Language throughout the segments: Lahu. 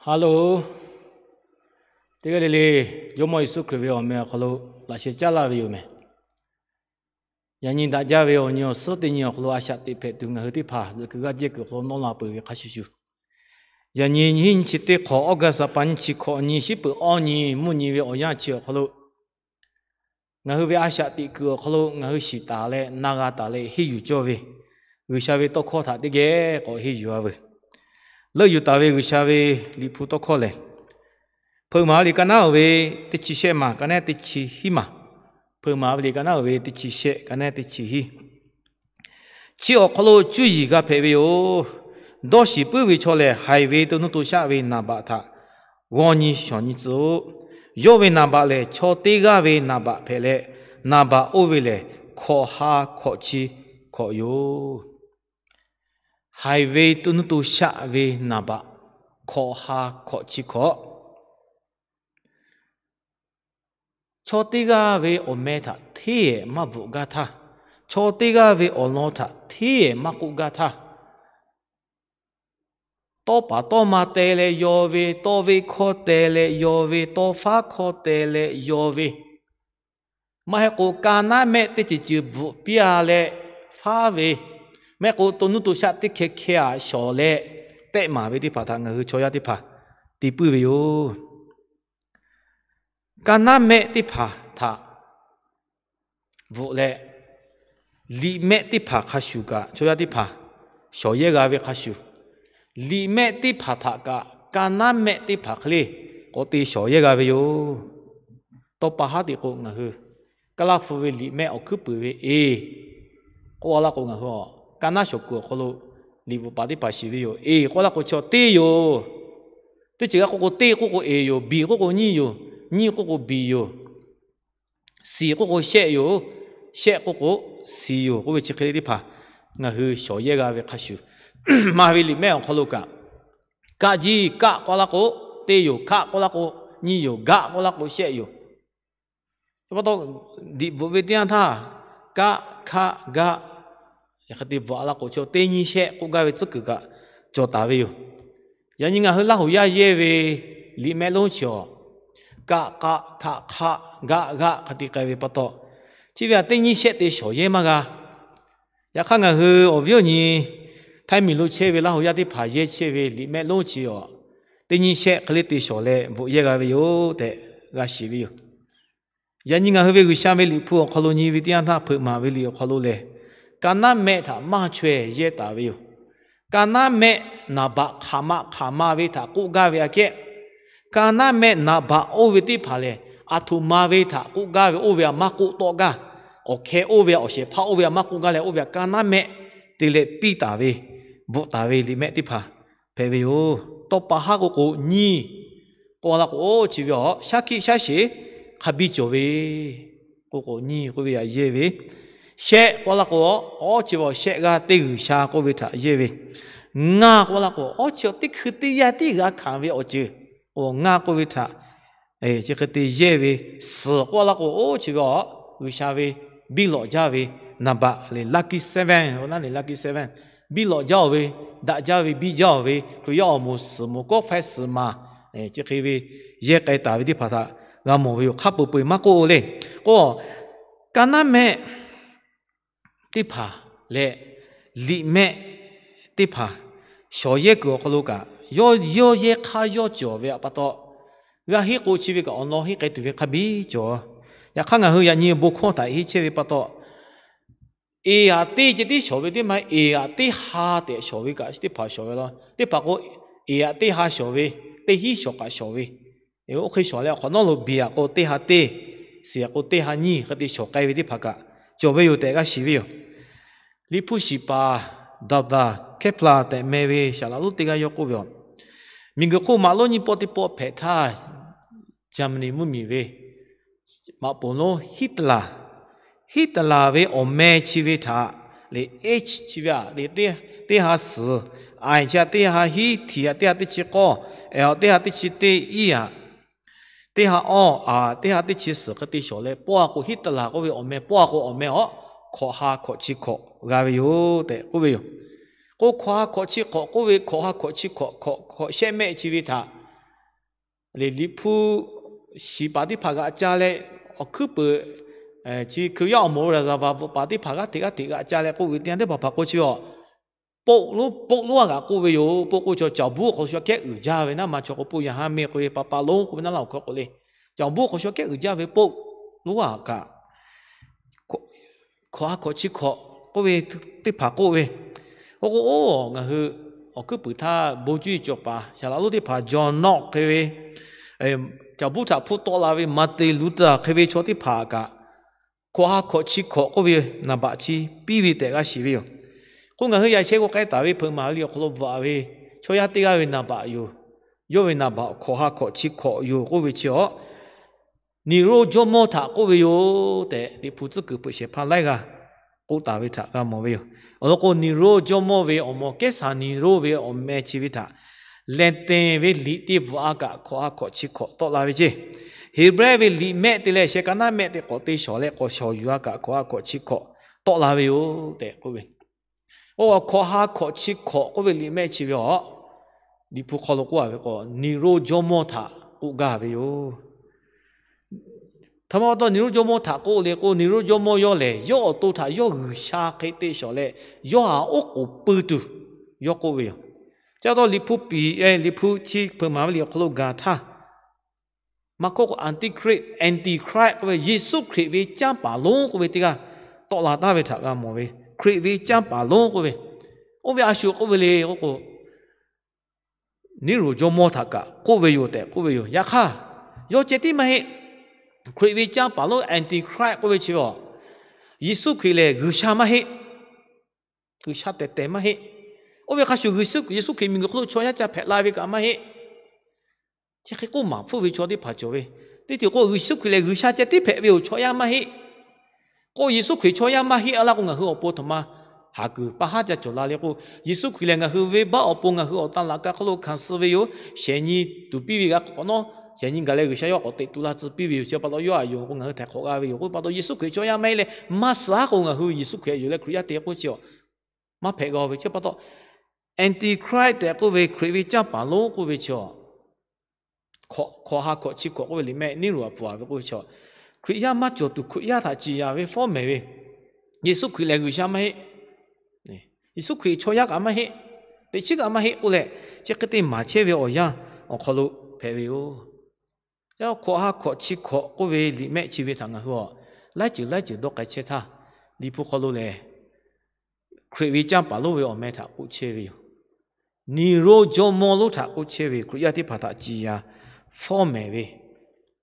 Hello, teˇ g'aˇ le le, Jawˇmawˇ Yeˍsuˆ Hkriꞈ ve awˬ meh awˬ hk'aw lo laꞈ sheh caˉ laˇ ve yoˬ meh. Yaꞈ nyi daꞈ jaˇ ve awˬ nyi awˬ suhˉ teˇ nyi awˬ hk'aw lo a shaꞈ teꞈ hpehꞈ tuˬ ngaˬ hui teˇ hpaˍ zuhꞈ kuiˬ g'aˇ jehˇ kuiˬ awˬ hk'aw lo nawˇ la peuˬ ve hk'a shuˍ shuˍ, yaꞈ nyi nyiˇ hinˉ nyiˇ chi teˇ hk'awꞈ August a pa nyiˇ chi hkawꞈ nyi shiˉ peuˬ awˇ nyi mvuhˇ nyi ve awˬ yanˇ chi awˬ hk'aw lo ngaˬ hui ve a shaꞈ teꞈ kuiˬ awˬ hk'aw lo ngaˬ hui shiˍ taˍ leh na g'a taˍ leh henˇ yuˬ cawˇ ve G'uiˬsha ve tawˇ hkawˇ htaꞈ teˇ geh k'awꞈ henˇ yuˬ a veuˬ. Leuˆ yuˬ taˍ ve G'uiˬsha ve Liꞈ hpu tawˇ hkawˇ lehˬ, Hpeuꞈ maˍ ve liꞈ ka naˉ uiˍ ve teˇ chi shehˆ maˬ ka naˉ teˇ chi hiˉ maˬ. Hpeuꞈ maˍ ve liꞈ ka naˉ uiˍ ve teˇ chi shehˆ ka naˉ teˇ chi hiˉ. Chi awˬ hk'aw lo cuˇ yiˍ g'a hpehꞈ ve yoˬ. Dawˇ shiˍ puiˉ ve chaw lehˬ, haiˬ ve to nuˇ to shaˆ ve naˍ baꞈ htaꞈ g'aw nyi shawˍ nyi tcuh-oꞈ. Yawˇ ve naˍ baꞈ lehˬ, chaw teˇ g'aˇ ve naˍ baꞈ hpehꞈ leh, naˍ baꞈ oˇ ve lehˬ, hkawꞈ ha hkawꞈ chi hkawꞈ yoˬ. Haiˬ ve to nuˇ to shaˆ ve naˍ baꞈ hkawꞈ ha hkawꞈ chi hkawꞈ. Chaw teˇ g'aˇ ve awˬ meh htaꞈ hteˇ ehˍ maˇ bvuhꞈ gaˇ htaˇ, chaw teˇ g'aˇ ve awˬ lawn htaꞈ hteˇ ehˍ maˇ k'oˆ gaˇ htaˇ, tawˇ paˍ tawˇ ma te leh yaw ve, tawˇ veˆ hkawˇ te leh yaw ve, tawˇ faˉ hkawˇ te leh yaw ve, maˇ heˆ k'o ka naˉ mehˆ teˇ ceuˬ ceuˬ bvuhꞈ piˇ-a leh faˉ ve, maˇ heˆ k'o to nuˇ to shaˆ teˇ hkeh hkeh aꞈ shawˍ leh tehˆ maˍ ve teˇ hpaˍ htaꞈ ngaˬ hui chaw yaˇ teˇ hpaˍ te puiˉ ve yoˬ. Ka naˉ mehˆ teˇ hpaˍ htaꞈ bvuhꞈ leh, liꞈ mehˆ teˇ hpaˍ hk'a shuˍ kaꞈ chaw yaˇ teˇ hpaˍ shawˍ yehˇ g'a ve hk'a shuˍ, liꞈ mehˆ teˇ hpaˍ htaꞈ kaꞈ ka naˉ mehˆ teˇ hpaˍ hk'e le k'awꞈ te shawˍ yehˇ g'a ve yoˬ. Tawˇ pa haˉ teꞈ k'o ngaˬ hui Kaˇlaˇ hpu ve liꞈ mehˆ awˬ hkuiˉ puiˍ ve eˬ k'oˆ a laˇ k'o, ngaˬ hui a ka naˉ shawˍ kuiˬ awˬ hk'aw lo liꞈ bvuhꞈ paˍ teˇ hpaˍ shiˍ ve yoˬ. Eˬ k'oˆ a laˇ k'o, chaw teˇ yoˬ. Teˇ ceuˬ g'a k'oˆ k'o, teˇ k'oˆ k'o eˬ yoˬ, biˬ k'oˆ k'o nyiˇ yoˬ, nyiˇ k'oˆ k'o biˬ yoˬ, siˍ k'oˆ k'o shehˆ yoˬ, shehˆ k'oˆ k'o siˍ yoˬ k'oˆ ve chi hk'e le teˇ hpaˍ ngaˬ hui shawˍ yehˇ g'a ve hk'a shuˍ, maˍ ve liꞈ mehˆ awˬ hk'aw lo kaꞈ, kaˆ jiˇ kaˆ k'oˆ a laˇ k'o, teˇ yoˬ, hkaˆ k'oˆ laˇ k'o, nyiˇ yoˬ, gaˆ k'oˆ laˇ k'o, shehˆ yoˬ. Chi pa taw, liꞈ bvuhꞈ ve teˇ yanˇ htaˇ, kaˆ, hkaˆ, gaˆ, hk'e te bvuhꞈ a laˇ k'o, chaw teˇ nyiˇ shehˆ k'oˆ gaˇ ve tcuhˉ kuiˬ kaꞈ cawˬ taˍ ve yoˬ. Yaꞈ nyi ngaˬ hui Laˇ huˍ yaˇ yehˇ ve liꞈ mehˆ lonˉ chi awˬ, kaˆ, kaˆ, hkaˆ, hk'aˆ, gaˆ, g'aˆ hk'e te k'ai ve pa taw, chi ve htaꞈ teˇ nyiˇ shehˆ te shawˍ yehˇ maˇ g'a. Yaꞈ hk'aˇ, ngaˬ hui awˬ viˉ awˬ nyi Htaiˇ miˬ lo chehˇ ve Laˇ huˍ yaˇ teˇ hpaˍ yehˇ chehˇ ve liꞈ mehˆ lonˉ chi awˬ, teˇ nyiˇ shehˆ hk'e le te shawˍ leh bvuhꞈ yehˇ g'a ve yoˬ tehꞈ g'a shiˍ ve yoˬ. Yaꞈ nyi ngaˬ hui ve G'uiˬsha ve Liꞈ hpu awˬ hk'aw lo nyi ve teˇ yanˇ htaˇ, Hpeuꞈ maˍ ve liꞈ awˬ hk'aw lo lehˬ, ka naˉ mehˆ htaꞈ maˇ chaweh yehˇ taˍ ve yoˬ. Ka naˉ mehˆ naˍ baꞈ hk'aˬ ma hk'aˬ ma ve htaꞈ k'oˆ gaˇ ve aꞈ kehˉ, ka naˉ mehˆ naˍ baꞈ oˇ ve teˇ hpaˍ lehˬ, aˬ htoꞈ ma ve htaꞈ k'oˆ gaˇ ve, oˇ ve aꞈ maˇ k'oˆ tawˆ gaˇ. Awˬ hkeh oˇ ve aꞈ, awˬ shehˍ hpaˇ oˇ ve aꞈ maˇ k'oˆ gaˇ leh, oˇ ve aꞈ ka naˉ mehˆ te leh piˇ taˍ ve, bvuhꞈ taˍ ve liꞈ mehˆ teˇ hpaˍ hpehꞈ ve yoˬ. Tawˇ pa haˉ k'oˆ k'o, nyiˇ k'oˆ a laˇ k'o, oˇ chi ve aꞈ shaˉ hkiˆ shaˉ sheˍ hk'a biˇ cawˬ ve k'oˆ k'o, nyiˇ k'oˆ ve aꞈ yehˇ ve. Shehˆ k'oˆ a laˇ k'o, oˇ chi ve aꞈ shehˆ g'aˇ teˇ G'uiˬsha k'oˆ ve htaꞈ yehˇ ve. Ngaˇ k'oˆ a laˇ k'o, oˇ chi teˇ hkui teˇ yanˇ tiˉ g'a hkanˍ ve awˬ ceuˬ, ngaˇ k'oˆ ve htaꞈ chi hk'e te yehˇ ve. Suhˍ k'oˆ a laˇ k'o, oˇ chi ve aꞈ G'uiˬsha ve biˇ lawꞈ jaˇ ve naˍ baꞈ le, lucky seven, lucky seven, biˇ lawꞈ jaˇ-oˬ ve, daꞈ jaˇ ve, biˇ jaˇ-oˬ ve, Hkriꞈ yaˇ awˬ moˍ suhˍ moˍ kawˆ faiˇ suhˍ maˬ, chi hk'e ve yehˇ k'ai taˍ ve teˇ hpaˍ htaꞈ g'a mawˬ ve yoˬ. Hk'a peu-eˬ peu-eˬ maˇ k'oˆ-o le k'o, ka naˉ mehˆ teˇ hpaˍ leh liꞈ mehˆ teˇ hpaˍ shawˍ yehˇ kuiˬ awˬ hk'aw lo kaꞈ, yawˇ yawˇ yehˇ hk'aˇ yawˇ cawˬ ve aꞈ pa taw, g'a henˇ k'o chi ve kaꞈ awˬ lawn henˇ k'ai tuˬ ve hk'a biˇ cawˬ. Yaꞈ hk'aˇ, ngaˬ hui yaꞈ nyi bon hkawˇ htaꞈ henˇ chehˇ ve pa taw, eˬ aꞈ teˇ ceh tiˉ shawˍ ve teˇ maˇ heˆ. Eˬ aꞈ teˇ ha tehꞈ shawˍ ve kaꞈ teˇ hpaˍ shawˍ ve law. Teˇ hpaˍ k'o, eˬ aꞈ teˇ ha shawˍ ve, teˇ hinˉ shawˍ kaꞈ shawˍ ve, oˇ hk'e shawˍ leh awˬ hk'awꞈ nawˉ lo biˬ aꞈ k'o teˇ ha teˇ, siˍ aꞈ k'o teˇ ha nyiˇ hk'e te shawˍ k'ai ve teˇ hpaˍ kaꞈ cawˬ ve yoˬ tehꞈ g'a shiˍ ve yoˬ. Liꞈ hpu shiˍ paˍ Doctor Kepler tehꞈ meh ve saˍ laꞈ lonˉ teˇ g'aˇ yawˇ k'oˆ ve aꞈ, miˬguiˬ hk'oˆ maꞈ lonˉ nyiˇ pawˆ teˇ pawˆ hpehꞈ htaˇ, Germany mvuhˇmiˬ ve maꞈ poˍ lonˉ Hitler, Hitler ve awˬ meh chi ve htaꞈ le, H chi ve aꞈ le, teˇ ha suhˍ, I chi aꞈ teˇ ha hiˉ, T aꞈ teˇ ha teˇ chi k'awˇ, L teˇ ha teˇ chi teˇ iˉ aꞈ, teˇ ha awˇ, A teˇ ha teˇ chi suhˍ hk'e te shawˍ leh, pawˇ a k'o Hitler k'oˆ ve awˬ meh, pawˇ a k'o awˬ meh aꞈ hkawꞈ ha hkawꞈ chi hkawꞈ g'a ve yoˬ tehꞈ k'oˆ ve yoˬ. K'o, hkawꞈ ha hkawꞈ chi hkawꞈ k'oˆ ve, hkawꞈ ha hkawꞈ chi hkawꞈ, hkawꞈ hkawꞈ shehˆ mehˆ chi ve htaꞈ Liꞈ hpu shiˍ paˍ teˇ hpaˍ g'aꞈ ca leh, awˬ hkuiˉ peuˍ chi Hkriꞈ yaˇ awˬ moˍ Raˍzaˍvaˍ bvuhꞈ paˍ teˇ hpaˍ g'aˇ hteꞈ g'aˇ hteꞈ g'aꞈ ca leh k'oˆ ve teˇ yanˇ teˇ hpaˍ hpaˍ k'o chi ve aˬ, poˆ lonˉ poˆ lonˉ a kaꞈ k'oˆ ve yoˬ. Poˆ k'oˆ chaw cawˬ buˉ hk'aw shu kehˉ uiˍ jaˇ ve naˉ ma chaw k'o poˆ yaꞈ ha meh k'oˆ ve pa pa lonˉ k'oˆ ve naˉ laˇ awˬ hkawˇ k'o le. Cawˬ buˉ hk'aw shu kehˉ uiˍ jaˇ ve poˆ lonˉ a kaꞈ hkawꞈ ha hkawꞈ chi hkawꞈ k'oˆ ve teˇ hpaˍ k'oˆ ve, k'o k'o oˇ ngaˬ hui awˬ hkuiˉ puiˍ htaˇ bon cuˇ yiˍ cawˬ paˍ shaˍ laꞈ lonˉ teˇ hpaˍ John Knox hk'e ve, cawˬ buˉ htaꞈ hpuˇ tawˆ la ve Martin Luther hk'e ve chaw teˇ hpaˍ kaꞈ, hkawꞈ ha hkawꞈ chi hkawꞈ k'oˆ ve naˍ baꞈ chi piˇ ve tehꞈ g'a shiˍ ve yoˬ. K'o ngaˬ hui yaꞈ sheh k'o k'ai taˍ ve hpeuꞈ maˍ ve liꞈ awˬ hk'aw lo bvuhꞈ ve chaw yaˇ teˇ g'aˇ ve naˍ baꞈ yoˬ. Yawˇ ve naˍ baꞈ hkawꞈ ha hkawꞈ chi hkawꞈ yoˬ k'oˆ ve chi aˬ, Niˍroˆ jawˇmawˇ htaꞈ k'oˆ ve yoˬ tehꞈ, Liꞈ hpu tcuhˉ kuiˬ peuˬ shehˍ hpaˇ laiˉ g'aˇ k'oˆ taˍ ve htaꞈ g'a mawˬ ve yoˬ. Awˬ lawn k'o, Niˍroˆ jawˇmawˇ ve awˬ mawˬ Kehˉsaˍ Niˍroˆ ve awˬ meh chi ve htaꞈ Latin ve liꞈ te bvuhꞈ a kaꞈ hkawꞈ ha hkawꞈ chi hkawꞈ tawˆ la ve ceˇ. Heˍbrehˇ ve liꞈ mehˆ te leh sheh ka naˉ mehˆ te k'awꞈ te shawˍ leh k'awꞈ shawˍ yuˬ a kaꞈ hkawꞈ ha hkawꞈ chi hkawꞈ tawˆ la ve yoˬ tehꞈ k'oˆ ve. Oˇ hkawꞈ ha hkawꞈ chi hkawꞈ k'oˆ ve liꞈ mehˆ chi ve aˬ, Liꞈ hpu hk'aw lo k'oˆ a ve k'o, Niˍroˆ jawˇmawˇ htaꞈ k'oˆ gaˇ ve yoˬ. Htaꞈ ma pa taw Niˍroˆ jawˇmawˇ htaꞈ k'oˆ le k'o, Niˍroˆ jawˇmawˇ yawˇ lehˬ yawˇ awˬ to htaꞈ yawˇ G'uiˬsha hk'e te shawˍ leh, yawˇ htaꞈ oˉ k'oˍ pui tuˬ yawˇ k'oˆ ve yoˬ. Chi pa taw Liꞈ hpu piˍ, Liꞈ hpu chi hpeuꞈ maˍ ve liꞈ awˬ hk'aw lo gaˬ htaˇ, maˇ k'oˆ k'o Antichrist, Antichrist k'oˆ ve Yeˍsuˆ Hkriꞈ ve canˇ paˍ lonˉ k'oˆ ve teˇ g'aˇ tawˆ la taˍ ve htaꞈ g'a mawˬ ve, Hkriꞈ ve canˇ paˍ lonˉ k'oˆ ve, oˇ ve a shu k'oˆ ve le k'oˆ k'o, Niˍroˆ jawˇmawˇ htaꞈ kaꞈ k'oˆ ve yoˬ tehꞈ k'oˆ ve yoˬ. Yaꞈ hk'aˇ, yawˇ ceh tiˉ maˇ heˆ. Hkriꞈ ve canˇ paˍ lonˉ Antichrist k'oˆ ve chi ve aˬ, Yeˍsuˆ Hkriꞈ lehˬ G'uiˬsha maˇ heˆ. G'uiˬsha tehˬ tehˬ maˇ heˆ. Oˇ ve hk'a shuˍ Yeˍsuˆ Hkriꞈ miˬguiˬ hk'oˆ lo chaw yaˇ ca hpehꞈ la ve kaꞈ maˇ heˆ. Chi hk'e k'oˆ maˍ hpfuhˇ ve chaw teˇ hpaˍ cawˬ ve. Teˇ ceuˬ k'o Yeˍsuˆ Hkriꞈ lehˬ G'uiˬsha ceh tiˉ hpehꞈ ve yoˬ, chaw yaˇ maˇ heˆ. K'o Yeˍsuˆ Hkriꞈ chaw yaˇ maˇ heˆ a laˇ k'o, ngaˬ hui awˬ pon htaꞈ ma haˍ kuiˬ pa haˉ ca cawˬ la le k'o, Yeˍsuˆ Hkriꞈ lehˬ ngaˬ hui venˇbaˆ awˬ pon ngaˬ hui awˬ tan laꞈ ka hk'oˆ lo hkanˍ suh ve yoˬ. Shehˍ nyi tuˍ piˇ ve g'a k'awꞈ nawˉ, shehˍ nyi gaˬ leh G'uiˬsha yawˇ k'awꞈ teꞈ tu la tcuh piˇ ve yoˬ. Chi pa taw yawˇ a yoˬ k'o ngaˬ hui htaiˍ hk'awꞈ g'a ve yoˬ. K'oˆ pa taw Yeˍsuˆ Hkriꞈ chaw yaˇ maˇ heˆ leh maˇ suh a k'o, ngaˬ hui Yeˍsuˆ Hkriꞈ a yuˬ leh Hkriꞈ yaˇ te k'oˆ chi aˬ, maˇ hpehꞈ g'a ve. Chi pa taw Antichrist tehꞈ k'oˆ ve Hkriꞈ ve canˇ paˍ lonˉ k'oˆ ve chi aˬ, hkawꞈ ha hkawꞈ chi hkawꞈ k'oˆ ve liꞈ mehˆ Niˍroˆ a pfuhˍ a ve k'oˆ ve chi aˬ, Hkriꞈ yaˇ maˇ cawˬ tuˬ Hkriꞈ yaˇ htaꞈ ciˍ yanˍ ve fawˉ mehˍ ve, Yeˍsuˆ Hkriꞈ lehˬ G'uiˬsha maˇ heˆ. Yeˍsuˆ Hkriꞈ chaw yaˇ kaꞈ maˇ heˆ. Teꞈ chiˉ kaꞈ maˇ heˆ k'oˆ leh, chi hk'e te maˍ chehˇ ve awˬ yanˇ awˬ hk'aw lo hpehꞈ ve yoˬ. Yaꞈ hk'awꞈ ha hkawꞈ chi hkawꞈ k'oˆ ve liꞈ mehˆ chi ve htaꞈ ngaˬ hui aˬ, laiˉ ceuˬ laiˉ ceuˬ dawˇ k'ai chehˇ htaˇ, Liꞈ hpu hk'aw lo lehˬ Hkriꞈ ve canˇ paˍ lonˉ ve awˬ meh htaꞈ k'oˆ chehˇ ve yoˬ. Niˍroˆ jawˇmawˇ lonˉ htaꞈ k'oˆ chehˇ ve, Hkriꞈ yaˇ teˇ hpaˍ htaꞈ ciˍ yanˍ fawˉ mehˍ ve,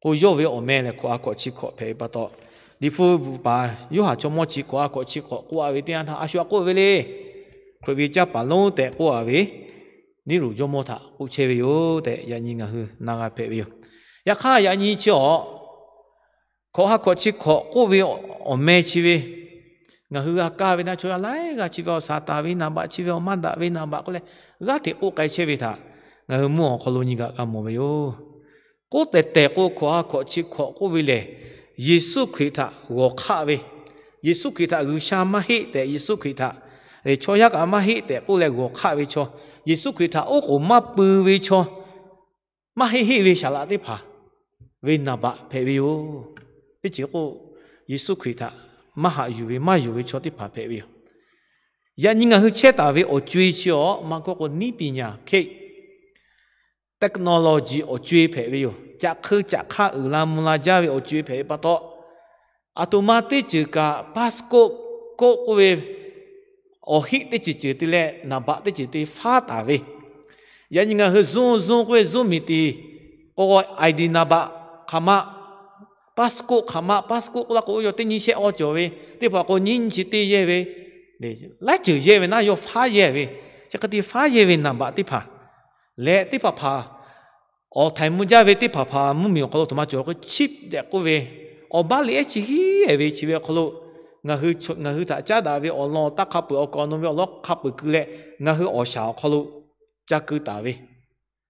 k'o yawˇ ve awˬ meh lehˬ hkawꞈ ha hkawꞈ chi hkawꞈ hpehꞈ ve pa taw, Liꞈ hpu bvuhꞈ paˍ Yoˇhanˬ chaw mawˇ chi hkawꞈ ha hkawꞈ chi hkawꞈ k'oˆ a ve teˇ yanˇ htaˇ a shu a k'oˆ ve le. Hkriꞈ ve canˇ paˍ lonˉ tehꞈ k'oˆ a ve Niˍroˆ jawˇmawˇ htaꞈ k'oˆ chehˇ ve yoˬ tehꞈ yaꞈ nyi ngaˬ hui na g'a hpehꞈ ve yoˬ. Yaꞈ hk'aˇ yaꞈ nyi chi aˬ, hkawꞈ ha hkawꞈ chi hkawꞈ k'oˆ ve awˬ meh chi ve, ngaˬ hui g'a kaˇ ve naˆ chaw yaˇ laiˉ g'aˇ chi ve awˬ Saˍtanˍ ve naˍ baꞈ, chi ve awˬ maˇ daꞈ ve naˍ baꞈ k'oˆ leh, g'aˇ hteꞈ k'oˆ k'ai chehˇ ve htaꞈ ngaˬ hui mvuhˇ awˬ hk'aw lo nyi g'aꞈ g'a mawˬ ve yoˬ. K'oˆ tehˬ tehˬ k'o, hkawꞈ ha hkawꞈ chi hkawꞈ k'oˆ ve lehˬ, Yeˍsuˆ Hkriꞈ htaꞈ g'awˬ hk'aˆ ve, Yeˍsuˆ Hkriꞈ htaꞈ G'uiˬsha maˇ heˆ tehꞈ, Yeˍsuˆ Hkriꞈ htaꞈ chaw yaˇ kaꞈ maˇ heˆ tehꞈ k'oˆ leh g'awˬ hk'aˆ ve chaw, Yeˍsuˆ Hkriꞈ htaꞈ oˉ k'oˍ maˇ pui ve chaw, maˇ heˆ heˆ ve saˍ laꞈ teˇ hpaˍ ve naˍ baꞈ hpehꞈ ve yoˬ. Teˇ ceuˬ k'o, Yeˍsuˆ Hkriꞈ htaꞈ maˇ haꞈ yuˬ ve maˇ yonˍ ve chaw teˇ hpaˍ hpehꞈ ve yoˬ. Yaꞈ nyi ngaˬ hui chehˇ taˍ ve awˬ co-e chi aˬ, maˇ kawˆ k'o niˉ piˍ nyaˍ hk'e, technology awˬ co-e hpehꞈ ve yoˬ. Caꞈ hk'eu caꞈ hk'aˇ uiˍ la mvuh la jaˇ ve awˬ co-e hpehꞈ ve pa taw, aˬ htoꞈ ma teˇ ceuˬ kaꞈ passcode k'oˆ k'oˆ ve awˬ hiˆ teˇ ceuˬ ceuˬ te leh naˍ baꞈ teˇ ceuˬ te faˉ taˍ ve. Yaꞈ nyi ngaˬ hui Zoom Zoom k'oˆ ve Zoom meeting k'o, ID naˍ baꞈ hk'aˬ ma, passcode hk'aˬ ma, passcode k'oˆ laˇ k'o, oˇ yaw teˇ nyi shehˆ awˇ cawˬ ve, teˇ hpaˍ k'o nyiˇ nyi chi teˇ yehˇ ve, laiˉ ceuˬ yehˇ ve naˉ yawˇ faˉ yehˇ ve, chi hk'e te faˉ yehˇ ve naˍ baꞈ teˇ hpaˍ leh teˇ hpaˍ hpaˍ awˬ htaiˍ mvuh jaˇ ve teˇ hpaˍ hpaˍ mvuhˇmiˬ awˬ hk'aw lo htoꞈ ma cawˬ k'o chip tehꞈ k'oˆ ve, awˬ baˆ liꞈ ehˉ chi hiˉ ehˍ ve chi ve awˬ hk'aw lo ngaˬ hui, ngaˬ hui htaꞈ caˉ daꞈ ve awˬ lawn awˬ taˇ hk'a peuˬ awˬ kaˍ awˬ nu ve awˬ lawn hk'a peuˬ keu leh ngaˬ hui awˬ shaˍ awˬ hk'aw lo ca keu taˍ ve,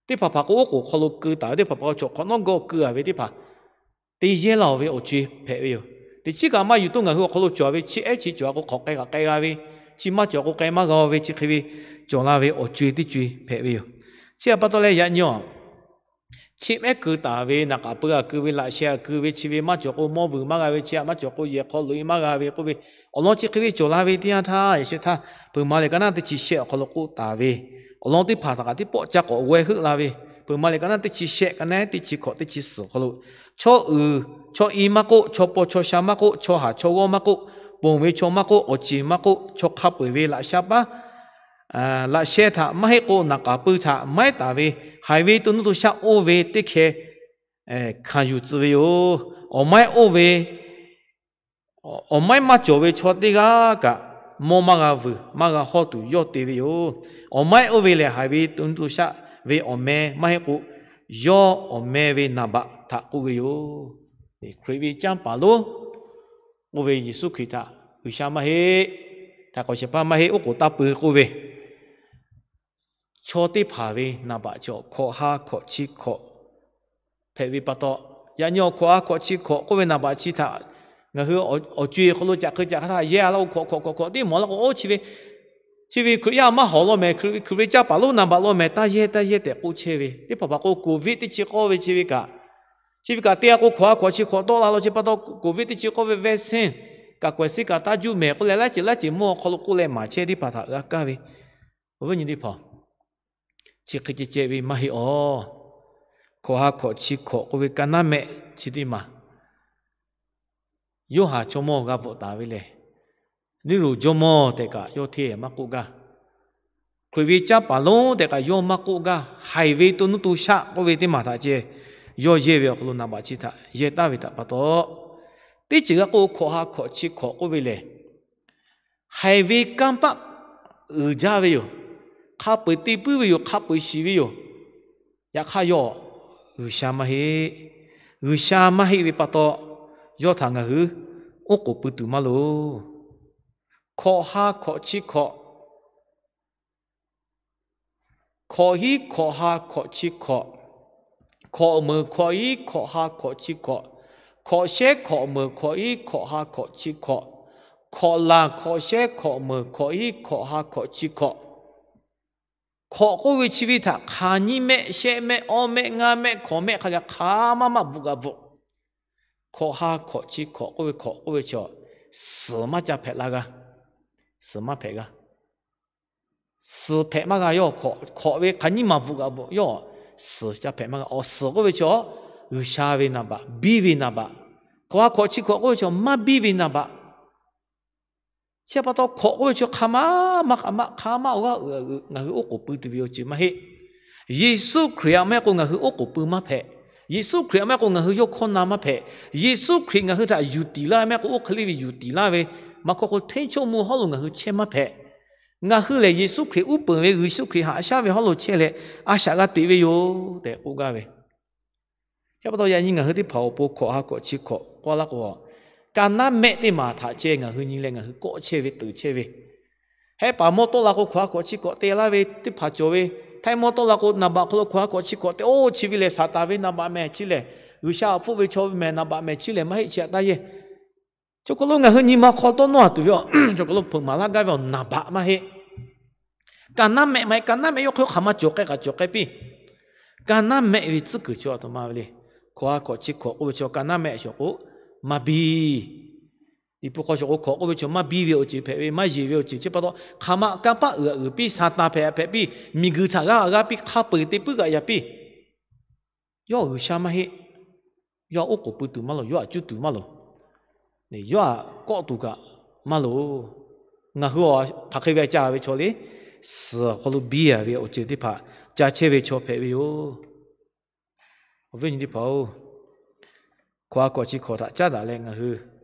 teˇ hpaˍ hpaˍ k'o oˉ k'oˍ hk'aw lo keu taˍ ve, teˇ hpaˍ hpaˍ k'o chaw hk'awꞈ nawˉ gawˇ keu a ve teˇ hpaˍ te yehˇ laˇ-oˬ ve awˬ co-e hpehꞈ ve yoˬ. Teˇ chiˉ kaꞈ maˇ yuˬ toˇ ngaˬ hui awˬ hk'aw lo cawˬ ve chi ehˉ chi cawˬ a k'o hk'awꞈ k'ai kaꞈ k'ai g'a ve, chi maˇ cawˬ k'o k'ai maˇ g'a ve chi hk'e ve cawˬ la ve awˬ co-e teˇ co-e hpehꞈ ve yoˬ. Chi htaꞈ pa taw leh yaꞈ nyi aˬ, Chi mehˉ keu taˍ ve, naˍ k'aˍ pui g'a keu ve, laꞈ sheh g'a keu ve, chi ve maˇ cawˬ k'o mawˇ vuiˬ maˇ g'a ve, chi aꞈ maˇ cawˬ k'o yehˬ hk'aw loꞈ e maˇ g'a ve k'oˆ ve, awˬ lawn chi hk'e ve cawˬ la ve teˇ yanˇ htaˇ, yaꞈ sheh htaˇ, Peuˬ maˍ lehˬ ka naˉ teˇ chi shehˆ awˬ hk'aw lo k'oˆ taˍ ve, awˬ lawn teˇ hpaˍ htaꞈ kaꞈ teˇ pawˆ ca k'awꞈ g'aweh heuˆ la ve, Peuˬ maˍ lehˬ ka naˉ teˇ chi shehˆ, ka naˉ teˇ chi hkawꞈ, teˇ chi suhˍ awˬ hk'aw lo, chaw uiˍ chaw i maˇ k'oˆ, chaw paw chaw sha maˇ k'oˆ, chaw haˍ chaw g'awˇ maˇ k'oˆ, ponˬ ve chaw maˇ k'oˆ, awˬ ceˬ maˇ k'oˆ, chaw hk'a peu-eˬ ve laꞈ sha paˉ laꞈ sheh htaꞈ maˇ heˆ k'o, naˍ k'aˍ pui htaꞈ maiˉ taˍ ve, haiˬ ve to nuˇ to shaˆ oˇ ve teˇ hkeh hkanˍ yuˬ tcuh ve yoˬ. Awˬ maiˉ oˇ ve, awˬ maiˉ maˇ cawˬ ve chaw teˇ g'aˇ kaꞈ, mawˇ maˇ g'a vuiˬ maˇ g'a hawˇ tuˬ yawˇ te ve yoˬ. Awˬ maiˉ oˇ ve lehˬ, haiˬ ve to nuˇ to shaˆ ve awˬ meh maˇ heˆ k'o, yawˇ awˬ meh ve naˍ baꞈ htaꞈ k'oˆ ve yoˬ. Hkriꞈ ve canˇ paˍ lonˉ k'oˆ ve, Yeˍsuˆ Hkriꞈ htaꞈ G'uiˬsha maˇ heˆ, htaiˍ hk'awꞈ shehˍ hpaˇ maˇ heˆ, oˉ k'oˍ taˇ pui k'oˆ ve, chaw teˇ hpaˍ ve naˍ baꞈ chi awˬ hkawꞈ ha hkawꞈ chi hkawꞈ hpehꞈ ve pa taw, yaꞈ nyi awˬ hkawꞈ ha hkawꞈ chi hkawꞈ k'oˆ ve naˍ baꞈ chi htaꞈ ngaˬ hui awˬ co-e hk'aw lo caꞈ hk'e caꞈ hk'e htaˇ yehˇ a laˇ k'o, hkawꞈ hkawꞈ hkawꞈ hkawꞈ teˇ mawˬ laˇ k'o, oˇ chi ve chi ve Hkriꞈ yaˇ maˇ hawˍ law mehˍ, Hkriꞈ ve caˇ paˍ lonˉ naˍ baꞈ law mehˍ, taˇ yehˇ taˇ yehˇ tehꞈ k'oˆ chehˇ ve. Teˇ hpaˍ hpaˍ k'o, covid teˇ chi k'oˆ ve chi ve kaꞈ, chi ve kaꞈ te a k'o, hkawꞈ ha hkawꞈ chi hkawꞈ tawˆ la law chi pa taw, covid teˇ chi k'oˆ ve vaccine kaꞈ k'awehꞈ siˉ kaꞈ taˇ juˇ mehˍ k'oˆ leh, laiˉ ceuˬ laiˉ ceuˬ mvuhˇ awˬ hk'aw lo k'oˆ leh maˍ chehˇ teˇ hpaˍ htaꞈ g'a kaˇ ve. Awˬ viˉ nyi teˇ hpaˍ, chi hk'e ceh ceh ve maˇ heˆ awˬ. Hkawꞈ ha hkawꞈ chi hkawꞈ k'oˆ ve ka naˉ mehˆ chi teˇ maˬ, Yoˇhanˬ chaw mawˇ g'a bvuhꞈ taˍ ve lehˬ, Neˇroˬ jawˇmawˇ tehꞈ kaꞈ yawˇ hteˇ maˇ k'oˆ gaˇ. Hkriꞈ ve caˇ paˍ lonˉ tehꞈ kaꞈ yawˇ maˇ k'oˆ gaˇ. Haiˬ ve to nuˇ to shaˆ k'oˆ ve teˇ maˬ htaꞈ ceh yawˇ yehˇ ve awˬ hk'aw lo naˍ baꞈ chi htaꞈ yehˇ taˍ ve htaꞈ pa taw, teˇ ceuˬ g'a k'oˆ, hkawꞈ ha hkawꞈ chi hkawꞈ k'oˆ ve lehˬ, haiˬ ve kanˇ paˆ uiˍ jaˇ ve yoˬ. Hk'a peu-eˬ te puiˉ ve yoˬ. Hk'a peu-eˬ shiˍ ve yoˬ. Yaꞈ hk'aˇ yawˇ G'uiˬsha maˇ heˆ. G'uiˬsha maˇ heˆ ve pa taw, yawˇ htaꞈ ngaˬ hui oˉ k'oˍ pui tuˬ maˇ loˍ. Hkawꞈ ha hkawꞈ chi hkawꞈ, hkawꞈ hiˉ hkawꞈ ha hkawꞈ chi hkawꞈ, hkawꞈ meunˍ hkawꞈ hiˉ hkawꞈ ha hkawꞈ chi hkawꞈ, hkawꞈ shehˉ hkawꞈ meunˍ hkawꞈ hiˉ hkawꞈ ha hkawꞈ chi hkawꞈ, hkawꞈ laˬ hkawꞈ shehˉ hkawꞈ meunˍ hkawꞈ hiˉ hkawꞈ ha hkawꞈ chi hkawꞈ. Hkawꞈ k'oˆ ve chi ve htaꞈ hk'aˬ nyiˇ mehˆ, shehˆ mehˆ, awˇ mehˆ, ngaˇ mehˆ, hkawꞈ mehˆ hk'a gaˬ hk'aˬ maˇ maˇ bvuhꞈ g'a bvuhꞈ. Hkawꞈ ha hkawꞈ chi hkawꞈ k'oˆ ve, hkawꞈ k'oˆ ve chi, suhˍ maˇ ca hpehꞈ la g'a. Suhˍ maˇ hpehꞈ g'a. Suhˍ hpehꞈ maˇ g'a yawˇ. Hkawꞈ ve hk'aˬ nyiˇ maˬ bvuhꞈ g'a bvuhꞈ yawˇ suhˍ ca hpehꞈ maˇ g'a. Awˬ suhˍ k'oˆ ve chi, G'uiˬsha ve naˍ baꞈ, biˇ ve naˍ baꞈ. Hkawꞈ ha hkawꞈ chi hkawꞈ k'oˆ ve chi maˇ biˇ ve naˍ baꞈ. Chi pa taw hkawꞈ k'oˆ ve chi hk'a maˇ maˇ, hk'a maˇ awˬ g'aˇ uiˍ uiˍ ngaˬ hui oˉ k'oˍ pui tuˬ ve awˬ ceuˬ maˇ heˆ. Yeˍsuˆ Hkriꞈ htaꞈ maˇ heˆ k'o ngaˬ hui oˉ k'oˍ pui maˇ hpehꞈ. Yeˍsuˆ Hkriꞈ htaꞈ maˇ heˆ k'o ngaˬ hui yawˇ hkawˇ na maˇ hpehꞈ. Yeˍsuˆ Hkriꞈ ngaˬ hui htaꞈ yuˬ tiˍ laˇ ve maˇ heˆ k'o, oˇ hk'e le ve yuˬ tiˍ laˇ ve maˇ hkawˇ k'o, hteˇ choˇ mvuh hawˉ lo ngaˬ hui chehˇ maˇ hpehꞈ. Ngaˬ hui lehˬ Yeˍsuˆ Hkriꞈ uˉ peunˍ ve, Yeˍsuˆ Hkriꞈ haꞈ shaˉ ve hawˉ lo chehˇ leh a shaꞈ g'a teꞈ ve yoˬ tehꞈ k'oˆ gaˇ ve. Chi pa taw yaꞈ nyi ngaˬ hui teˇ hpaˍ awˬ pon hkawꞈ ha hkawꞈ chi hkawꞈ k'oˆ laˇ k'o, ka naˉ mehˆ teˇ maˬ htaꞈ ceh ngaˬ hui nyi leh ngaˬ hui kawˆ chehˇ ve, teuˍ chehˇ ve. Hehˉ paˍ mawˇ tawˆ la k'o hkawꞈ ha hkawꞈ chi hkawꞈ te laˇ ve teˇ hpaˍ cawˬ ve. Htaiˇ mawˇ tawˆ la k'o naˍ baꞈ hk'aw lo hkawꞈ ha hkawꞈ chi hkawꞈ te, oˇ chi ve lehˬ Saˍtanˍ ve naˍ baꞈ mehˍ, chi lehˬ G'uiˬsha htaꞈ hpfuhˆ ve chaw ve mehˍ naˍ baꞈ mehˍ, chi lehˬ maˇ heˆ, chi htaꞈ taˇ yehˇ. Chaw hk'aw lo ngaˬ hui nyi ma hk'aw tawˇ nawˇ a tuˬ ve, chaw hk'aw lo hpeuꞈ maˍ laˇ gaˇ ve awˬ naˍ baꞈ maˇ heˆ. Ka naˉ mehˆ maˇ heˆ. Ka naˉ mehˆ yawˇ hk'e hk'aˬ ma cawˬ k'ai kaꞈ cawˬ k'ai piˇ. Ka naˉ mehˆ ve tcuhˉ kuiˬ chi a htoꞈ ma ve le. Hkawꞈ ha hkawꞈ chi hkawꞈ k'oˆ ve chi ka naˉ mehˆ shawˍ k'o, maˇ biˇ. Liꞈ hpu hk'aw shawˍ k'o hkawꞈ k'oˆ ve chi maˇ biˇ ve awˬ ceuˬ hpehꞈ ve, maˇ yeˬ ve awˬ ceuˬ. Chi pa taw hk'aˬ ma kanˇ paˆ uiˍ a uiˍ piˇ, Saˍtanˍ hpehꞈ a hpehꞈ piˇ, miˬguiˬ htaꞈ g'a a g'a piˇ, hk'a peu-eˬ te puiˉ kaꞈ yaꞈ piˇ. Yawˇ G'uiˬsha maˇ heˆ. Yawˇ oˉ k'oˍ pui tuˬ maˇ loˍ. Yawˇ htaꞈ cuˇ tuˬ maˇ loˍ. Yawˇ htaꞈ kawˆ tuˬ kaꞈ maˇ loˍ. Ngaˬ hui hk'aˬ hk'e ve a ca ve chaw le, suhˍ hk'aw lo biˇ a ve awˬ ceuˬ teˇ hpaˍ ca chehˇ ve chaw hpehꞈ ve yoˬ. Awˬ viˉ awˬ nyi teˇ hpaˍ-oˬ, hkawꞈ ha hkawꞈ chi hkawꞈ htaꞈ caˉ daꞈ leh ngaˬ hui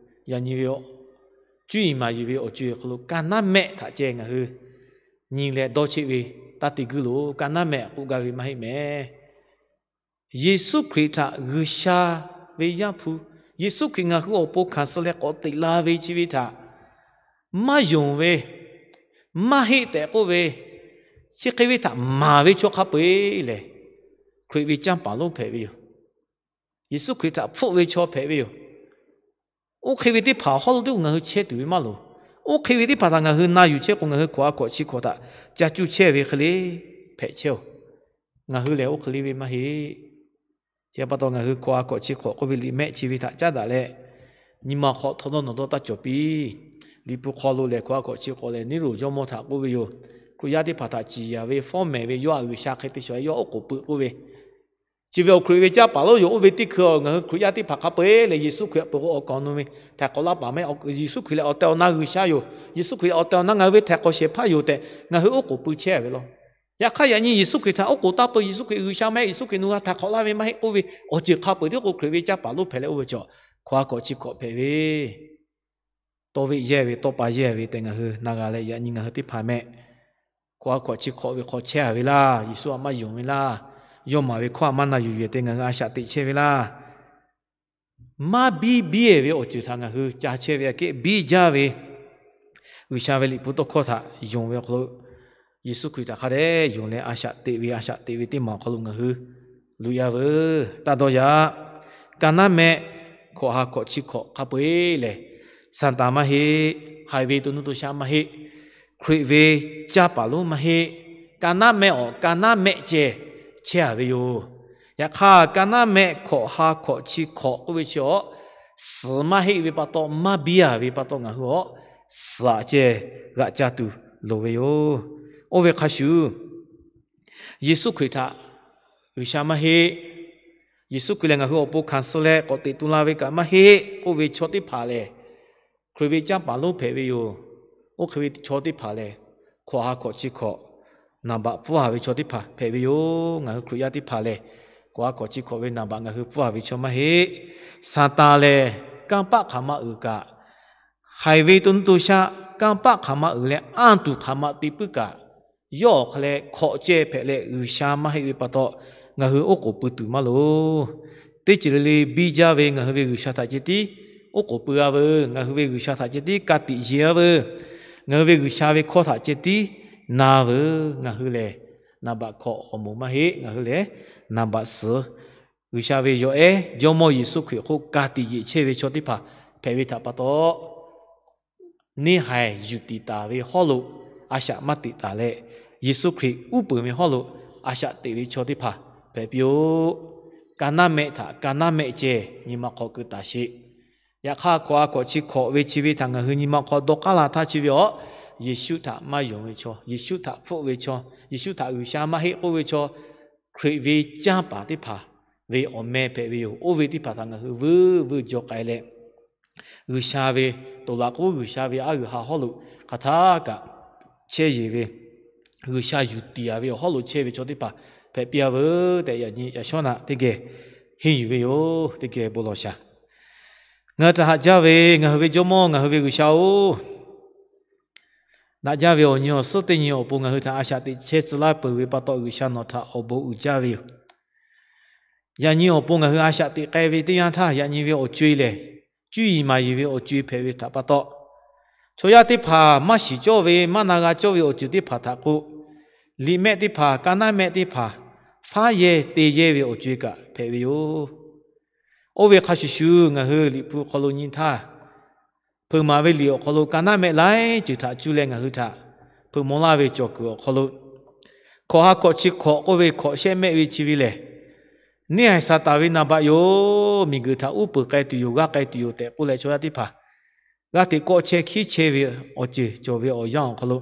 yaꞈ nyi ve cuˇ yiˍ maˍ yiˍ ve awˬ co-e hk'aw lo ka naˉ mehˆ htaꞈ ceh ngaˬ hui nyi leh dawˇ cheˆ ve, taˇ te guiˇ loˬ. Ka naˉ mehˆ k'oˆ gaˇ ve maˇ heˆ mehˍ. Yeˍsuˆ Hkriꞈ htaꞈ G'uiˬsha ve Yaˇ hpu, Yeˍsuˆ Hkriꞈ ngaˬ hui awˬ pon hkanˍ suh leh k'awꞈ teꞈ la ve chi ve htaꞈ maˇ yonˍ ve, maˇ heˆ tehꞈ k'oˆ ve, chi hk'e ve htaꞈ maˍ ve chaw hk'a peu-eˬ lehˬ, Hkriꞈ ve canˇ paˍ lonˉ hpehꞈ ve yoˬ. Yeˍsuˆ Hkriꞈ htaꞈ hpfuhˆ ve chaw hpehꞈ ve yoˬ. Oˇ hk'e ve teˇ hpaˍ hawˉ lo teˇ k'o ngaˬ hui chehˇ tuˬ ve maˇ loˍ. Oˇ hk'e ve teˇ hpaˍ htaꞈ ngaˬ hui na yuˬ chehˇ k'o, ngaˬ hui hkawꞈ ha hkawꞈ chi hkawꞈ htaꞈ ca cuˇ chehˇ ve hk'e le hpehꞈ chehˇ-oˬ. Ngaˬ hui lehˬ oˇ hk'e le ve maˇ heˆ. Chi pa taw ngaˬ hui hkawꞈ ha hkawꞈ chi hkawꞈ k'oˆ ve liꞈ mehˆ chi ve htaꞈ caˉ daꞈ leh, nyi ma hk'aw htawˇ dawˇ nawˬ dawˇ taˇ cawˬ piˇ. Liꞈ hpu hk'aw lo lehˬ, hkawꞈ ha hkawꞈ chi hk'awꞈ lehˬ, neˇ roˬ jawˇmawˇ htaꞈ k'oˆ ve yoˬ. Hkriꞈ yaˇ teˇ hpaˍ htaꞈ ciˍ yanˍ ve, fawˉ mehˍ ve, yawˇ htaꞈ G'uiˬsha hk'e te shawˍ ve, yawˇ oˉ k'oˍ pui k'oˆ ve, chi ve awˬ Hkriꞈ ve canˇ paˍ lonˉ yoˬ. Oˇ ve teˇ hkui ngaˬ hui Hkriꞈ yaˇ teˇ hpaˍ hk'a peu-eˬ lehˬ, Yeˍsuˆ Hkriꞈ htaꞈ peuˬ k'o awˬ kaˍ awˬ nu ve htaiˍ hk'awꞈ laˇ paˍ maˇ heˆ. Yeˍsuˆ Hkriꞈ lehˬ awˬ tehˬ awˬ na G'uiˬsha yoˬ. Yeˍsuˆ Hkriꞈ lehˬ awˬ tehˬ awˬ na ngaˬ hui ve htaiˍ hk'awꞈ shehˍ hpaˇ yoˬ tehꞈ ngaˬ hui oˉ k'oˍ pui chehˇ ve law. Yaꞈ hk'aˇ, yaꞈ nyi Yeˍsuˆ Hkriꞈ htaꞈ oˉ k'oˍ taˇ peu, Yeˍsuˆ Hkriꞈ G'uiˬsha maˇ heˆ, Yeˍsuˆ Hkriꞈ nu g'a htaiˍ hk'awꞈ laˇ ve maˇ heˆ k'oˆ ve awˬ ceuˬ hk'a peu-eˬ tiˉ k'o, Hkriꞈ ve canˇ paˍ lonˉ hpehꞈ leh oˇ ve chaw hkawꞈ ha hkawꞈ chi hkawꞈ hpehꞈ ve, tawˇ veˆ yehˇ ve, tawˇ pa yehˇ ve tehꞈ ngaˬ hui na g'a leh, yaꞈ nyi ngaˬ hui teˇ hpaˍ mehˆ hkawꞈ ha hkawꞈ chi hkawꞈ ve hk'aw chehˇ a ve laˇ. Yeˍsuˆ htaꞈ maˇ yonˍ ve laˇ. Yawˇ maˍ ve hkawˇ htaꞈ maˇ na yuˬ yehˬ tehꞈ ngaˬ hui a shaꞈ teꞈ chehˇ ve laˇ. Maˇ biˇ biˇ-e ve awˬ ceuˬ htaꞈ ngaˬ hui ca chehˇ ve aꞈ kehˉ biˇ jaˇ ve G'uiˬsha ve Liꞈ hpu tawˇ hkawˇ htaꞈ yonˍ ve awˬ hk'aw lo, Yeˍsuˆ Hkriꞈ htaꞈ hk'a dehꞈ yonˍ leh a shaꞈ teꞈ ve, a shaꞈ teꞈ ve teˇ maˬ awˬ hk'aw lo ngaˬ hui loꞈ e-a veuˬ. Taˇ dawˇ yaꞈ. Ka naˉ mehˆ hkawꞈ ha hkawꞈ chi hkawꞈ hk'a peu-eˬ lehˬ, Saˍtanˍ maˇ heˆ, haiˬ ve to nuˇ to shaˆ maˇ heˆ, Hkriꞈ ve canˇ paˍ lonˉ maˇ heˆ. Ka naˉ mehˆ awˬ, ka naˉ mehˆ ceh chehˇ a ve yoˬ. Yaꞈ hk'aˇ, ka naˉ mehˆ hkawꞈ ha hkawꞈ chi hkawꞈ k'oˆ ve chi awˬ suhˍ maˇ heˆ ve pa taw, maˇ biˇ a ve pa taw, ngaˬ hui awˬ suhˍ aꞈ ceh g'aꞈ ca tuˬ loˍ ve yoˬ. Oˇ ve hk'a shuˍ, Yeˍsuˆ Hkriꞈ htaꞈ G'uiˬsha maˇ heˆ, Yeˍsuˆ Hkriꞈ lehˬ ngaˬ hui awˬ pon hkanˍ suh leh k'awꞈ teꞈ tu la ve kaꞈ maˇ heˆ k'oˆ ve chaw teˇ hpaˍ lehˬ, Hkriꞈ ve canˇ paˍ lonˉ hpehꞈ ve yoˬ. Oˇ hk'e ve chaw teˇ hpaˍ lehˬ, hkawꞈ ha hkawꞈ chi hkawꞈ naˍ baꞈ pfuhˇ a ve chaw teˇ hpaˍ hpehꞈ ve yoˬ. Ngaˬ hui Hkriꞈ yaˇ teˇ hpaˍ lehˬ, hkawꞈ ha hkawꞈ chi hkawꞈ ve naˍ baꞈ ngaˬ hui pfuhˇ a ve chaw maˇ heˆ. Saˍtanˍ lehˬ, kanˇ paˆ hk'aˬ ma uiˍ kaꞈ, haiˬ ve to nuˇ to shaˆ kanˇ paˆ hk'aˬ ma uiˍ leh anˇ tuˬ hk'aˬ ma te puiˉ kaꞈ, yawˇ awˬ hk'aw leh hkawꞈ ceh hpehꞈ leh G'uiˬsha maˇ heˆ ve pa taw, ngaˬ hui oˉ k'oˍ pui tuˬ maˇ loˍ. Teˇ ceuˬ le le biˇ jaˇ ve ngaˬ hui ve G'uiˬsha htaꞈ ceh tiˉ oˉ k'oˍ pui a veuˬ. Ngaˬ hui ve G'uiˬsha htaꞈ ceh tiˉ ka tiꞈ yeˬ a veuˬ. Ngaˬ hui ve G'uiˬsha ve hkawˇ htaꞈ ceh tiˉ na veuˬ. Ngaˬ hui lehˬ, naˍ baꞈ hkawꞈ awˬ moˍ maˇ heˆ. Ngaˬ hui lehˬ, naˍ baꞈ suhˍ G'uiˬsha ve yawˬ ehˉ Jawˇmawˇ Yeˍsuˆ Hkriꞈ hk'oˆ ka tiꞈ yeˬ chehˇ ve chaw teˇ hpaˍ hpehꞈ ve htaꞈ pa taw, neˇ haiˬ yuˬ tiˍ taˍ ve hawˉ lo a shaꞈ maˇ teꞈ taˍ leh, Yeˍsuˆ Hkriꞈ uˉ peunˍ ve hawˉ lo a shaꞈ teꞈ ve chaw teˇ hpaˍ hpehꞈ piˇ-oˆ. Ka naˉ mehˆ htaꞈ ka naˉ mehˆ ceh nyi ma hk'aw keu taˍ sheˍ. Yaꞈ hk'aˇ, hkawꞈ ha hkawꞈ chi hkawꞈ ve chi ve htaꞈ ngaˬ hui nyi ma hk'aw dawˇ k'aˉ la htaˇ chi ve awˬ, Yeˍsuˆ htaꞈ maˇ yonˍ ve chaw, Yeˍsuˆ htaꞈ hpfuhˆ ve chaw, Yeˍsuˆ htaꞈ G'uiˬsha maˇ heˆ k'oˆ ve chaw, Hkriꞈ ve canˇ paˍ teˇ hpaˍ ve awˬ meh hpehꞈ ve yoˬ. Oˇ ve teˇ hpaˍ htaꞈ ngaˬ hui vuiˇ vuiˇ jaw k'ai leh, G'uiˬsha ve, toˍ laꞈ k'oˉ G'uiˬsha ve aˉ g'uiˬ ha hawˉ lo hk'aˬ htaˇ kaꞈ chehˇ yeˬ ve, G'uiˬsha yuˬ tiˍ a ve awˬ hawˉ lo chehˇ ve chaw teˇ hpaˍ hpehꞈ piˇ a veuˬ tehꞈ, yaꞈ nyi yaꞈ shawˉ naꞈ teˇ geh henˇ yuˬ ve yoˬ. Teˇ geh bon lawˬ shaˍ. Ngaˬ hui htaꞈ haꞈ jaˇ ve ngaˬ hui ve Jawˇmawˇ, ngaˬ hui ve G'uiˬsha-oˬ, daꞈ jaˇ ve awˬ nyi awˬ suhˉ teˇ nyi awˬ pon ngaˬ hui htaꞈ a shaꞈ teꞈ chehˇ tcuh laˇ peuˬ ve pa taw, G'uiˬsha nawˬ htaꞈ awˬ bon uiˍ jaˇ ve yoˬ. Yaꞈ nyi awˬ pon ngaˬ hui a shaꞈ teꞈ k'ai ve teˇ yanˇ htaˇ, yaꞈ nyi ve awˬ co-e lehˬ, cuˇ yiˍ maˍ yiˍ ve awˬ co-e hpehꞈ ve htaꞈ pa taw, chaw yaˇ teˇ hpaˍ maˇ shiˍ cawˇ ve, maˇ na g'a cawˇ ve awˬ ceuˬ teˇ hpaˍ htaꞈ k'o, liꞈ mehˆ teˇ hpaˍ, ka naˉ mehˆ teˇ hpaˍ, faˉ yehˇ te yehˇ ve awˬ co-e kaꞈ hpehꞈ ve yoˬ. Oˇ ve hk'a shuˍ shuˍ, ngaˬ hui Liꞈ hpu hk'aw lo nyi htaˇ, hpeuꞈ maˍ ve liꞈ awˬ hk'aw lo ka naˉ mehˆ laiˉ ceuˬ htaꞈ cuˇ leh ngaˬ hui htaꞈ hpeuꞈ maw laˇ ve cawˬ kuiˬ awˬ hk'aw lo, hkawꞈ ha hkawꞈ chi hkawꞈ k'oˆ ve hkawꞈ shehˆ mehˆ ve chi ve lehˬ, neˇ haiˬ Saˍtanˍ ve naˍ baꞈ yoˬ. Miˬguiˬ htaꞈ uˉ peunˍ k'ai tuˬ yoˬ, g'aˇ k'ai tuˬ yoˬ tehꞈ k'oˆ leh, chaw yaˇ teˇ hpaˍ g'aˇ hteꞈ kawˆ chehˇ hkiˉ chehˇ ve awˬ ceuˬ cawˬ ve awˬ yanˇ awˬ hk'aw lo,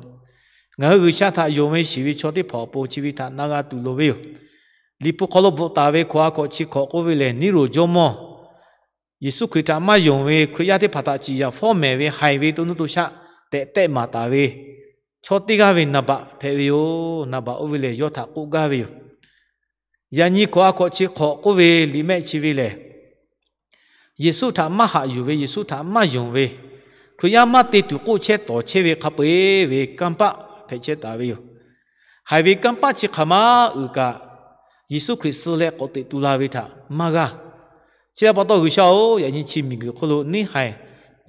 ngaˬ hui G'uiˬsha htaꞈ yonˍ ve shiˍ ve chaw teˇ hpaˍ awˬ pon chi ve htaꞈ na g'a tuˬ loˍ ve yoˬ. Liꞈ hpu hk'aw lo bvuhꞈ taˍ ve hkawꞈ ha hkawꞈ chi hkawꞈ k'oˆ ve lehˬ, neˇ roˬ jawˇmawˇ Yeˍsuˆ Hkriꞈ htaꞈ maˇ yonˍ ve Hkriꞈ yaˇ teˇ hpaˍ htaꞈ ciˍ yanˍ fawˉ mehˍ ve haiˬ ve to nuˇ to shaˆ tehꞈ tehˆ maˍ taˍ ve chaw teˇ g'aˇ ve naˍ baꞈ hpehꞈ ve yoˬ. Naˍ baꞈ oˇ ve lehˬ, yawˇ htaꞈ k'oˆ gaˇ ve yoˬ. Yaꞈ nyi hkawꞈ ha hkawꞈ chi hkawꞈ k'oˆ ve liꞈ mehˆ chi ve lehˬ, Yeˍsuˆ htaꞈ maˇ haꞈ yuˬ ve, Yeˍsuˆ htaꞈ maˇ yonˍ ve Hkriꞈ yaˇ maˇ te tuˬ k'oˆ chehˇ tawˍ chehˇ ve hk'a peu-eˬ ve kanˇ paˆ hpehꞈ chehˇ taˍ ve yoˬ. Haiˬ ve kanˇ paˆ chi hk'aˬ ma uiˍ kaꞈ, Yeˍsuˆ Hkriꞈ suh leh k'awꞈ teꞈ tu la ve htaꞈ maˇ g'aˇ. Chi htaꞈ pa taw, G'uiˬsha-oˬ, yaꞈ nyi chi miˬguiˬ hk'oˆ lo neˇ haiˬ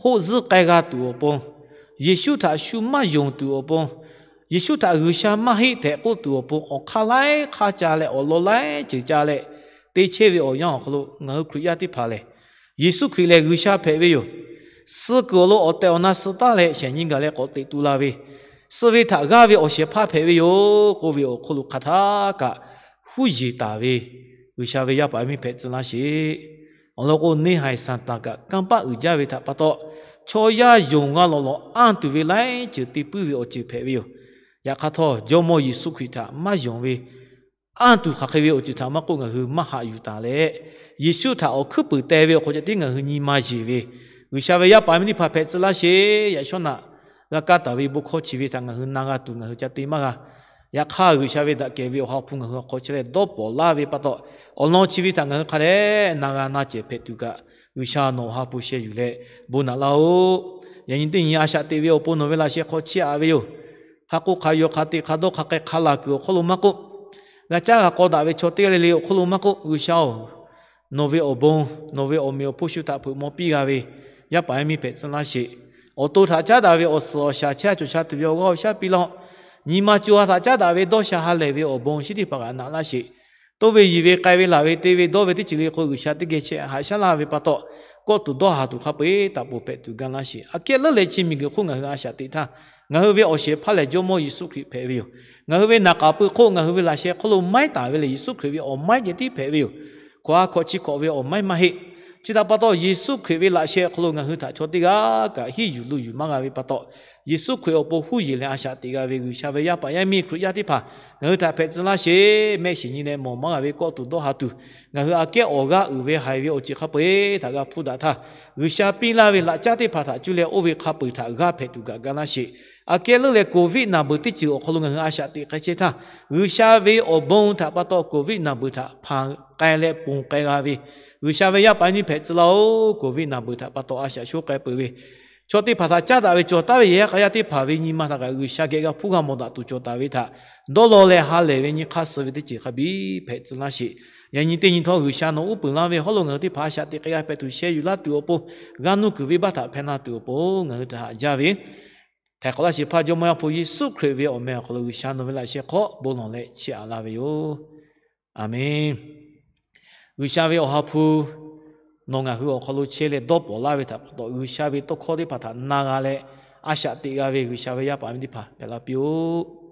hoˆ zuhˆ k'ai g'a tuˬ awˬ pon, Yeˍsuˆ htaꞈ shu maˇ yonˍ tuˬ awˬ pon, Yeˍsuˆ htaꞈ G'uiˬsha maˇ heˆ tehꞈ k'oˆ tuˬ awˬ pon, awˬ hk'aˇ laiˉ hk'aˇ ca leh awˬ lawn laiˉ ceuˬ ca leh te chehˇ ve awˬ yanˇ awˬ hk'aw lo, ngaˬ hui Hkriꞈ yaˇ teˇ hpaˍ lehˬ, Yeˍsuˆ Hkriꞈ lehˬ G'uiˬsha hpehꞈ ve yoˬ. Suh kuiˬ awˬ lo awˬ tehˬ awˬ na suh taˉ leh shehˍ nyi gaˬ leh k'awꞈ teꞈ tu la ve, suh ve htaꞈ g'aˇ ve awˬ shehˍ hpaˇ hpehꞈ ve yoˬ k'oˆ ve awˬ hk'oˆ lo hk'aˬ htaˇ kaꞈ huˉ yeˬ taˍ ve G'uiˬsha ve yaˇ paˍ yaˇ miˇ hpehꞈ tcuh laˇ sheˍ. Awˬ lawn k'o, neˇ haiˬ Saˍtanˍ kaꞈ kanˇ paˆ uiˍ jaˇ ve htaꞈ pa taw, chaw yaˇ yonˍ g'a lawˬ lawˬ anˇ tuˬ ve laiˉ ceuˬ te puiˉ ve awˬ ceuˬ hpehꞈ ve yoˬ. Yaꞈ hk'aˇ htawˇ, Jawˇmawˇ Yeˍsuˆ Hkriꞈ htaꞈ maˇ yonˍ ve anˇ tuˬ hk'aˬ hk'e ve awˬ ceuˬ htaꞈ maˇ k'oˆ, ngaˬ hui maˇ haꞈ yuˬ taˍ leh, Yeˍsuˆ htaꞈ awˬ hkuiˉ puiˍ teh ve awˬ hk'aw ceh tiˉ ngaˬ hui nyi ma yeˬ ve, G'uiˬsha ve yaˇ paˍ yaˇ miˇ teˇ hpaˍ hpehꞈ tcuh laˇ sheˍ. Yaꞈ shawˉ naꞈ g'a kaˇ taˍ ve bon hkawˇ chi ve htaꞈ ngaˬ hui na g'a tuˬ ngaˬ hui ca te maˇ g'a. Yaꞈ hk'aˇ, G'uiˬsha ve daꞈ kehˬ ve awˬ ha hpu ngaˬ hui awˬ hk'aw chehˇ leh dawˇ pawˍ laˇ ve pa taw, awˬ lawn chi ve htaꞈ ngaˬ hui hk'a dehꞈ na g'a na cehˬ hpehꞈ tuˬ kaꞈ, G'uiˬsha nawˬ awˬ ha hpu sheh yuˬ leh bon naꞈ laˇ-oˆ. Yaꞈ nyi teˇ nyi a shaꞈ teꞈ ve awˬ pon nawˬ ve laꞈ sheh hk'aw chiˇ aꞈ ve yoˬ. Hk'a k'oˆ hk'a yaw hk'a teꞈ hk'a dawˇ hk'a k'ai hk'a laˬ kuiˬ awˬ hk'aw lo maˇ k'oˆ, g'a caˉ g'a k'aw daꞈ ve chaw teˇ g'aˇ le le awˬ hk'aw lo maˇ k'oˆ, G'uiˬsha-oˬ, nawˬ ve awˬ bon, nawˬ ve awˬ meꞈ awˬ hponˇ shu htaꞈ hpeuꞈ maw piˇ g'a ve yaˇ paˍ yaˇ miˇ hpehꞈ tcuh laˇ sheˍ. Awˬ to htaꞈ caˉ daꞈ ve awˬ suhˍ awˬ shaˍ chehˇ a cawˬ sha tuˬ ve awˬ g'aˇ awˬ shaˉ piˇ laˇ-oˆ. Nyi ma co ha htaꞈ caˉ daꞈ ve dawˇ sha ha lehˬ ve awˬ bon shinˉ teˇ hpaˍ kaꞈ naꞈ laˇ sheˍ. Toˇ ve yiˬ ve k'ai ve laˬ ve te ve dawˇ ve teˇ ceuˬ le hk'aw G'uiˬsha teˇ geh chehˇ haꞈ shaˉ laˇ ve pa taw, kawˆ tuˬ dawˇ ha tuˬ hk'a peu-eˬ taˍ poˬ hpehꞈ tuˬ ga laˇ sheˍ. Aꞈ kehˉ leuˉ leh chi miˬguiˬ hk'oˆ ngaˬ hui a shaꞈ teꞈ htaˇ, ngaˬ hui ve awˬ shehˍ hpaˇ lehˬ Jawˇmawˇ Yeˍsuˆ Hkriꞈ hpehꞈ ve yoˬ. Ngaˬ hui ve naˍ k'aˍ pui hk'oˆ ngaˬ hui ve laꞈ sheh hk'aw lo maiˉ taˍ ve lehˬ, Yeˍsuˆ Hkriꞈ ve awˬ maiˉ ceh tiˉ hpehꞈ ve yoˬ. Hkawꞈ ha hkawꞈ chi hkawꞈ ve awˬ maiˉ maˇ heˆ. Chi htaꞈ pa taw, Yeˍsuˆ Hkriꞈ ve laꞈ sheh hk'aw lo ngaˬ hui htaꞈ chaw teˇ g'aˇ kaꞈ hiˉ yuˬ lo yuˬ maˇ g'a ve pa taw, Yeˍsuˆ Hkriꞈ awˬ pon huˉ yeˬ leh a shaꞈ teꞈ g'a ve G'uiˬsha ve yaˇ paˍ yaˇ miˇ Hkriꞈ yaˇ teˇ hpaˍ ngaˬ hui htaꞈ hpehꞈ tcuh laˇ sheˍ. Mehˆ shiˍ nyi leh mawˬ maˇ g'a ve kawˆ tuˬ dawˇ ha tuˬ, ngaˬ hui aꞈ kehˉ awˬ g'aˇ uiˍ ve haiˬ ve awˬ ceuˬ hk'a peu-eˬ htaꞈ g'a hpuˇ daꞈ htaˇ, G'uiˬsha piˇ laˇ ve laꞈ caˉ teˇ hpaˍ htaꞈ cuˇ leh oˇ ve hk'a peu-eˬ htaꞈ g'aˇ hpehꞈ tuˬ kaꞈ ga laˇ sheˍ. Aꞈ kehˉ leuˉ leh Covid naˬ beuꞈ teˇ ceuˬ awˬ hk'aw lo ngaˬ hui a shaꞈ teꞈ k'ai chehˇ htaˇ, G'uiˬsha ve awˬ bon htaꞈ pa taw Covid naˬ beuꞈ htaꞈ hpanˍ k'ai leh ponˬ k'ai g'a ve G'uiˬsha ve yaˇ paˍ yaˇ miˇ hpehꞈ tcuh laˇ-oˆ. Covid naˬ beuꞈ htaꞈ pa taw a shaꞈ shoˉ k'ai peuˬ ve chaw teˇ hpaˍ htaꞈ caˉ daꞈ ve cawˬ taˉ ve yehˬ yaˇ k'a yaˇ teˇ hpaˍ ve nyi ma htaꞈ kaꞈ G'uiˬsha geh g'a hpuˇ g'a mawˬ daꞈ tuˬ cawˬ taˍ ve htaꞈ dawˇ law leh ha lehˬ ve nyi hk'aˇ suh ve teˇ ceuˬ hk'a biˇ hpehꞈ tcuh laˇ sheˍ. Yaꞈ nyi teˇ nyi htawˇ, G'uiˬsha nawˬ uˉ peunˍ laˇ ve hawˉ lo ngaˬ hui teˇ hpaˍ a shaꞈ teꞈ k'ai g'a hpehꞈ tuˬ sheh yuˬ laˇ tuˬ awˬ pon, g'aˇ nuˇ kuiˬ venˇbaˆ htaꞈ hpehˇ na tuˬ awˬ pon ngaˬ hui htaꞈ haꞈ jaˇ ve Htaiˍ hk'awꞈ laˇ sheˍ hpaˇ Jawˇmawˇ Yaˇ hpu Yeˍsuˆ Hkriꞈ ve awˬ meh awˬ hk'aw lo G'uiˬsha nawˬ ve laꞈ sheh hk'aw bon lawˬ leh chiˇ aꞈ laˇ ve yoˬ. Aˬmenˍ. G'uiˬsha ve awˬ ha hpu nawˬ ngaˬ hui awˬ hk'aw lo chehˇ leh dawˇ pawˍ laˇ ve htaꞈ pa taw, G'uiˬsha ve tawˇ hkawˇ teˇ hpaˍ htaꞈ na g'a leh a shaꞈ teꞈ g'a ve G'uiˬsha ve yaˇ paˍ yaˇ miˇ teˇ hpaˍ hpehꞈ la piˇ-oˆ.